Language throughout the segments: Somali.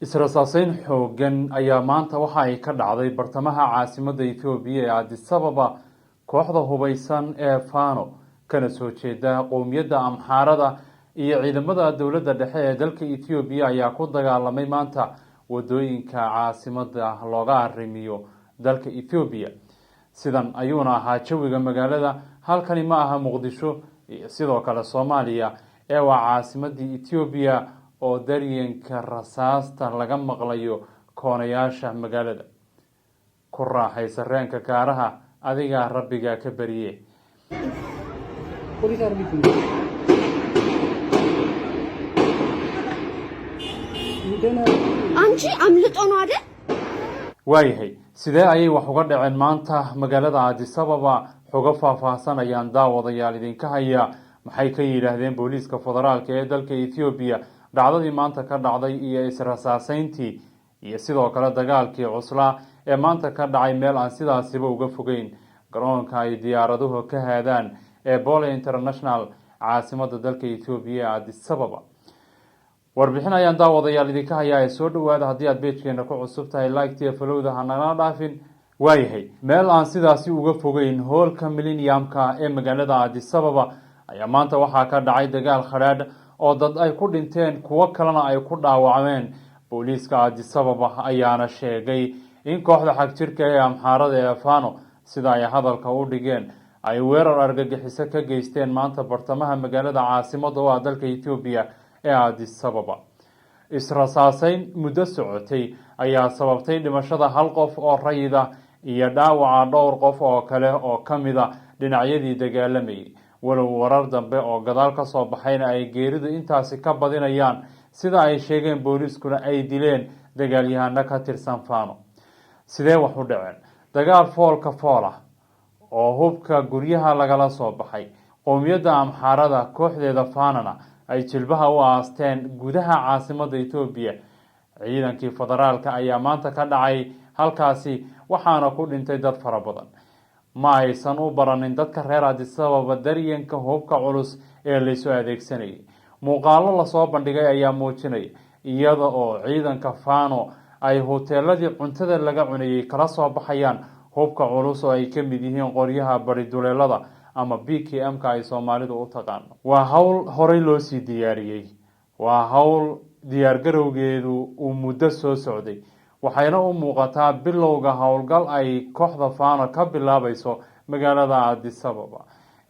Israsaaseyn xooggan ayaa maanta waxa ay ka dhacday bartamaha caasimadda Ethoobiya ee Addis Ababa. Kooxda hubaysan ee Fano, kana soo jeeda qowmiyadda Amxaarada, iyo ciidamada dowladda dhexe ee dalka Ethoobiya ayaa ku dagaalamay maanta wadooyinka caasimadda looga arrimiyo dalka Ethoobiya. Sidan ayuuna ahaa jawiga magaalada. Halkani ma aha Muqdisho iyo sidoo kale Soomaaliya ee waa caasimadii Ethoobiya oo daryanka rasaasta laga maqlayo koonayaasha magaalada. Ku raaxaysa reenka kaaraha, adigaa rabbigaa ka beriye. ፖሊስ አርቢት አንቺ አምልጦ ነው አይደል? Waayahay, sidee ayay wax uga dhaceen maanta magaalada Addis Ababa? Xogo faahfaahsan ayaan daawadayaal idinka hayaa. Maxay ka yidhaahdeen booliiska federaalka ee dalka Ethoobiya dhacdadii maanta ka dhacday iyo israsaaseyntii iyo sidoo kale dagaalkii cuslaa ee maanta ka dhacay meel aan sidaasiba uga fogeyn garoonka ay diyaaraduhu ka haadaan ee Bole International, caasimada dalka Ethoobiya ee Addis Ababa? Warbixin ayaan daawadayaal idinka hayaa ee soo dhawaada. Haddii aad page-keena ku cusub tahay, like-tiya follow-da ha nagala dhaafin. Waayahay, meel aan sidaasi uga fogeyn hoolka Millenniumka ee magaalada Addis Ababa ayaa maanta waxaa ka dhacay dagaal khadhaadh oo dad ay ku dhinteen, kuwo kalena ay ku dhaawacmeen. Booliiska Addis Ababa ayaana sheegay in kooxda xagjirka ee Amxaarada ee Fano, sida ay hadalka u dhigeen, ay weerar argagixiso ka geysteen maanta bartamaha magaalada caasimada oo ah dalka Ethoobiya ee Addis Ababa. Israsaaseyn muddo socotay ayaa sababtay dhimashada hal qof oo rayida iyo dhaawaca dhowr qof oo kale oo ka mid ah dhinacyadii dagaalamayay, walow warar dambe oo gadaal ka soo baxayna ay geeridu intaasi ka badinayaan. Sida ay sheegeen booliiskuna, ay dileen dagaalyahano ka tirsan Fano. Sidee wax u dhaceen? Dagaal foolka fool ah oo hubka guryaha lagala soo baxay, qowmiyadda Amxaarada kooxdeeda Fanana ay jilbaha u aasteen gudaha caasimadda Etoobiya ciidankii federaalka ayaa maanta ka dhacay halkaasi, waxaana ku dhintay dad fara badan. Ma aysan u baranin dadka reer Addis Ababa daryanka hubka culus ee laysu adeegsanayay. Muuqaalo lasoo bandhigay ayaa muujinaya iyada oo ciidanka Fano ay hoteeladii cuntada laga cunayay kala soo baxayaan hubka culus oo ay ka mid yihiin qoryaha bariduleelada ama PKM-ka ay Soomaalidu u taqaano. Waa hawl horey loo sii diyaariyey, waa hawl diyaargarowgeedu uu muddo soo socday, waxayna u muuqataa bilowga howlgal ay kooxda Fano ka bilaabayso magaalada Addis Ababa.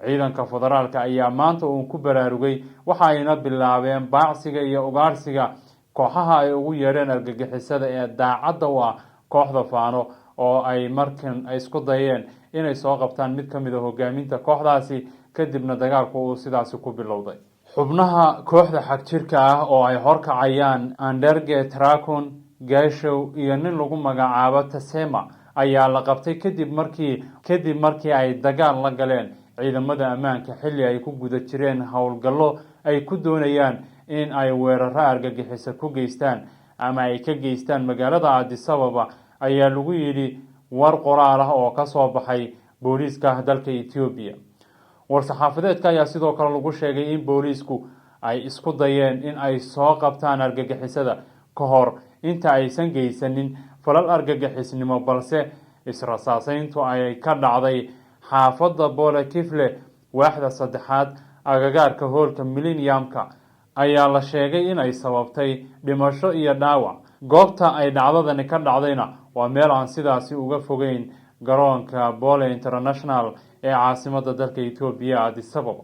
Ciidanka federaalka ayaa maanta uun ku baraarugay, waxa ayna bilaabeen baacsiga iyo ugaarsiga kooxaha ay ugu yeedheen argagixisada ee daacadda u ah kooxda Fano, oo ay markan isku dayeen inay soo qabtaan mid ka mid ah hogaaminta kooxdaasi, kadibna dagaalku uu sidaasi ku bilowday. Xubnaha kooxda xagjirka ah oo ay horkacayaan Anderge Trakon Gashow iyo nin lagu magacaabo Tasema ayaa la qabtay kadib markii ay dagaal la galeen ciidamada ammaanka xilli ay ku guda jireen howlgallo ay ku doonayaan in ay weeraro argagixiso ku geystaan ama ay ka geystaan magaalada Addis Ababa, ayaa lagu yidhi war qoraal ah oo kasoo baxay booliiska dalka Etoobiya. War-saxaafadeedka ayaa sidoo kale lagu sheegay in booliisku ay isku dayeen in ay soo qabtaan argagixisada ka hor inta aysan geysanin falal argagixisnimo, balse israsaaseyntu ay ka dhacday xaafadda Bole Kifle, waaxda saddexaad, agagaarka hoolka Millenniumka, ayaa la sheegay in ay sababtay dhimasho iyo dhaawac. Goobta ay dhacdadani ka dhacdayna waa meel aan sidaasi uga fogeyn garoonka Bole International ee caasimada dalka Etoobiya, Addis Ababa.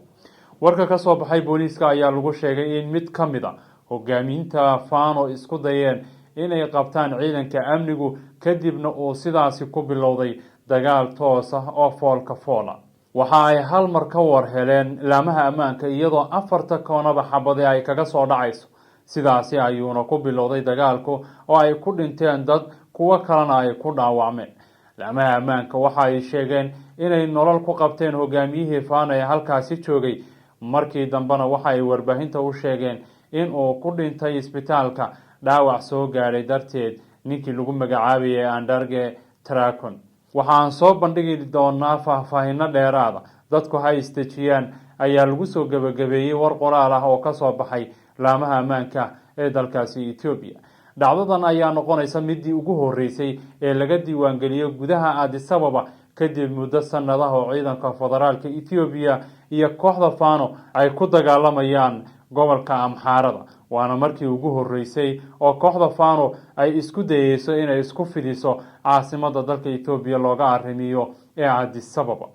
Warka ka soo baxay booliiska ayaa lagu sheegay in mid ka mid ah hogaamiinta Fano isku dayeen inay qabtaan ciidanka amnigu, kadibna uu sidaasi ku bilowday dagaal toos ah oo foolka foola. Waxa ay hal mar ka war heleen laamaha ammaanka iyadoo afarta koonaba xabadi ay kaga soo dhacayso. Sidaasi ayuuna ku bilowday dagaalku oo ay ku dhinteen dad, kuwo kalena ay ku dhaawacmeen. Laamaha ammaanka waxa ay sheegeen inay nolol ku qabteen hogaamiyihii Fano ee halkaasi joogay. Markii dambena waxa ay warbaahinta u sheegeen in uu ku dhintay isbitaalka dhaawac soo gaadhay darteed ninkii lagu magacaabayay Andarge Tracon. Waxaan soo bandhigi doonaa faahfaahino dheeraada, dadku ha isdejiyaan, ayaa lagu soo gebagabeeyey war qoraal ah oo kasoo baxay laamaha ammaanka ee dalkaasi Etoobiya. Dhacdadan ayaa noqonaysa midii ugu horeysay ee laga diiwaangeliyo gudaha Addis Ababa kadib muddo sanadaha oo ciidanka federaalka Ethoobiya iyo kooxda Fano ay ku dagaalamayaan gobolka Amxaarada. Waana markii ugu horeysay oo kooxda Fano ay isku dayeyso inay isku fidiso caasimada dalka Ethoobiya looga arrimiyo ee Addis Ababa.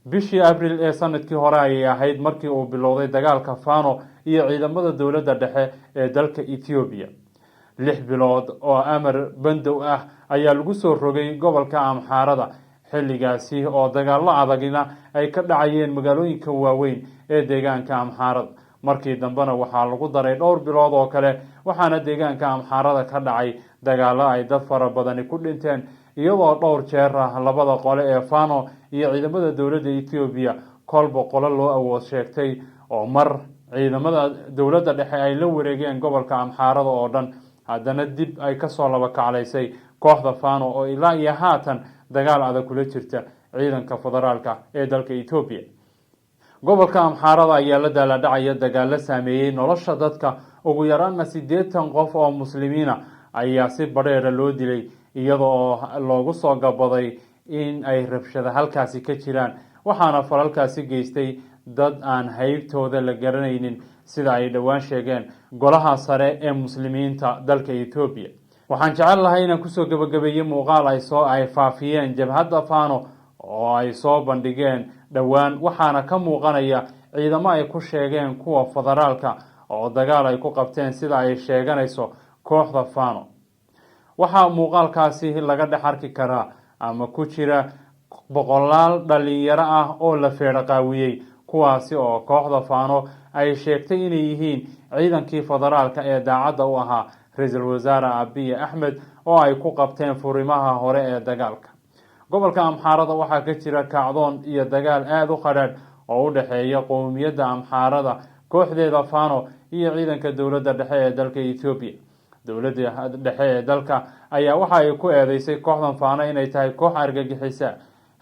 Bishii Abril ee sanadkii hore ayay ahayd markii uu bilowday dagaalka Fano iyo ciidamada dowladda dhexe ee dalka Ethoobiya. 6 bilood oo amar bandow ah ayaa lagu soo rogay gobolka Amxaarada, xilligaasi oo dagaallo adagina ay ka dhacayeen magaalooyinka waaweyn ee deegaanka Amxaarada. Markii dambena waxaa lagu daray dhowr bilood oo kale, waxaana deegaanka Amxaarada ka dhacay dagaallo ay dad fara badani ku dhinteen, iyadoo dhowr jeer ah labada qole ee Fano iyo ciidamada dowladda Ethoobiya kolba qolo loo awood sheegtay, oo mar ciidamada dowladda dhexe ay la wareegeen gobolka Amxaarada oo dhan, haddana dib ay kasoo laba kaclaysay kooxda Fano oo ilaa iyo haatan dagaal adag kula jirta ciidanka federaalka ee dalka Ethoobiya. Gobolka Amxaarada ayaa la daaladhacaya dagaalo saameeyey nolosha dadka. Ugu yaraana 80 qof oo muslimiina ayaa si badheera loo dilay, iyada oo loogu soo gabaday in ay rabshada halkaasi ka jiraan, waxaana falalkaasi geystay dad aan haybtooda la garanaynin, sida ay dhowaan sheegeen golaha sare ee muslimiinta dalka Ethoobiya. Waxaan jecel lahay inaan kusoo gebagabeeyey muuqaal ay faafiyeen jabhadda Fano oo ay soo bandhigeen dhowaan, waxaana ka muuqanaya ciidamo ay ku sheegeen kuwa federaalka oo dagaal ay ku qabteen, sida ay sheeganayso kooxda Fano. Waxaa muuqaalkaasi laga dhex arki karaa ama ku jira boqolaal dhalinyaro ah oo la feedhaqaawiyey, kuwaasi oo kooxda Fano ay sheegtay inay yihiin ciidankii federaalka ee daacadda u ahaa ra-iisul wasaare Abiy Axmed, oo ay ku qabteen furimaha hore ee dagaalka. Gobolka Amxaarada waxaa ka jira kacdoon iyo dagaal aada u qadhaadh oo u dhexeeya qowmiyadda Amxaarada, kooxdeeda Fano iyo ciidanka dowladda dhexe ee dalka Ethoobiya. Dowladda dhexe ee dalka ayaa waxa ay ku eedeysay kooxdan Fano inay tahay koox argagixisa.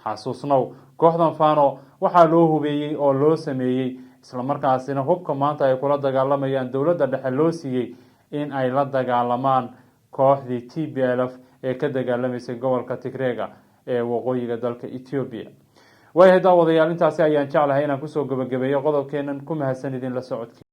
Xasuusnow, kooxdan Fano waxaa loo hubeeyey oo loo sameeyey, islamarkaasina hubka maanta ay kula dagaalamayaan dowladda dhexe loo siiyey in ay la dagaalamaan kooxdii TPLF ee ka dagaalamaysay gobolka Tigreega ee waqooyiga dalka Ethoobiya. Waayahay daawadayaal, intaasi ayaan jeclahay inaan kusoo gebagabeeyo qodobkeenan. Ku mahadsan idin la socodkii.